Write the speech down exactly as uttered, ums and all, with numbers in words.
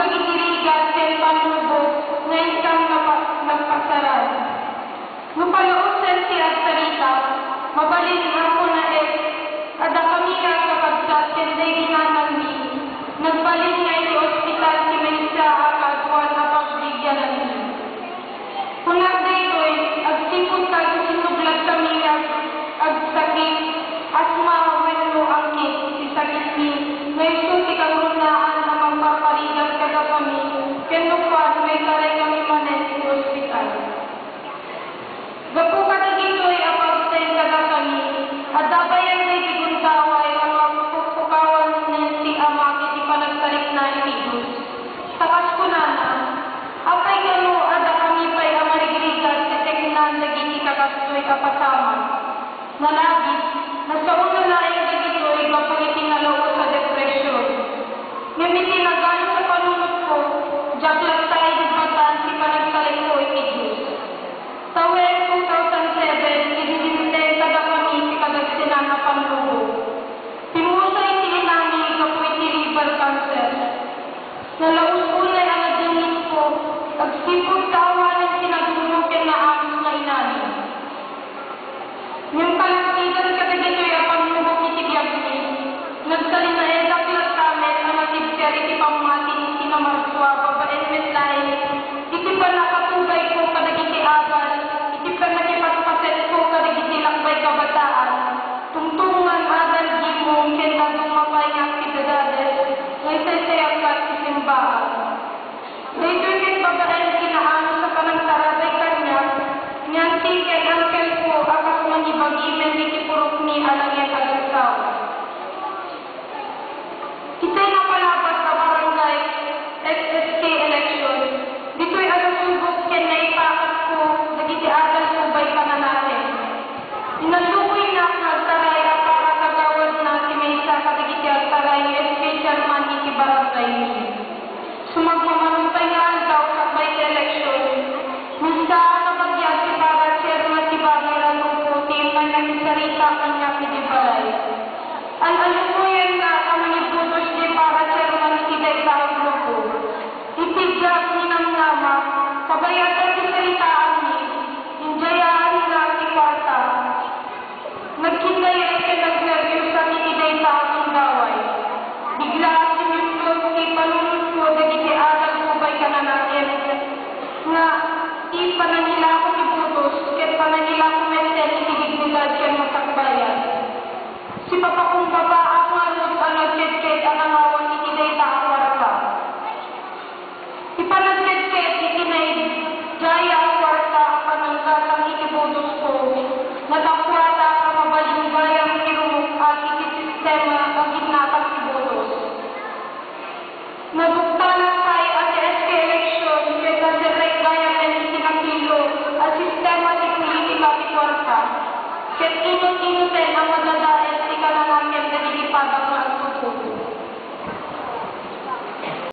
Dagiti rigat ken pannubo nga inkan napa-, nagpasaran. No palaosen ti agsarita, mabalin a kunaek a dakami nga kakabsat ken daydi nanangmi, nagbalin nga iti ospital ti maysa a kaaduan a pagbibiananmi. Kunak daytoy, agsipud ta iti sinubladkami nga ag-, agsakit, asma wenno angkit ti sakitmi, nga isu ti kangrunaan a mangpaparigat kadakami, ken no kuan, maikaraykami manen iti ospital. Gapu kadagitoy a pagsen kadakami, adda bayan daydi gundaway a mapukpukawan nen ti Amak iti panagtalekna iti Dios. Ta kas kunana, apay kano a dakami pay a marigrigat ti teknan dagiti kakastoy a pasamak? Nalabit, nasaona laeng dagitoy gapu iti nalaus a depresion. Ngem iti naganas a panunotko, diak latta inubbatan ti panagtalekko iti Dios. Ta wen two thousand seven, idi dimteng kadakami ti kadagsenan a pannubo. Pimmusa iti inami gapu iti liver cancer. Nalaus unay a nadingitko, agsipud ta awanen ti nadumo ken naanos nga inani. Ngem kalaktigan kadagitoy a pammubok iti biagmi, nagtalinaedak latta met a natibker iti pammati iti namarsua babaen met laeng iti pannakatubayko kadagiti abal, iti pannakipatpasetko kadagiti lakbay kabataan, tungtungan adal gimong ken dadduma pay nga aktibidades nga isaysayaat ti simbahan. Daytoy ket babaen iti naanos a panangtarabay kaniak, ni auntie ken uncle ko a kas mangibagi met iti purotmi a nangngeg a gaggaw. Itay napalabas a barangay S S K election, ditoy a nasubok ken naipakatko dagiti adalko baykana naten. Inalluboynak nga agtaray a pakakagawadna ti maysa kadagiti agtaray nga S K chairman iti barangaymi. Sumagmamano pay nga aldaw sakbay ti eleksyon, maysa a nabagian ti para chairman ti Bangir a grupo ti imman nakisarita kaniak idi balay. Al-alumoyennak a mangibotos ti para chairman iti dayta a grupo. Iti diak ninamnama, kabayatan ti saritaanmi, idiayaannak ti kuarta. Nagkinnayon ken nagnerbios iti dayta a gundaway. Bigla a sinublot ti panunotko dagiti adalko baykana naten nga ti panangilako ti botos ket panangilako metten iti dignidad ken masakbayan. Sipapakumbabaak ngarud a nagkedked a nangawan iti dayta a kuarta. Ti panagkedked iti naidaya a kuarta a pananggatang iti botosko, natapuatak a mabalin gayam ti rumuk-ak iti sistema a ginnatang ti botos. Naduktanak pay a ti S K election ket naserrek gayam iti nakilo a sistema ti politika ti kuarta. Ket inut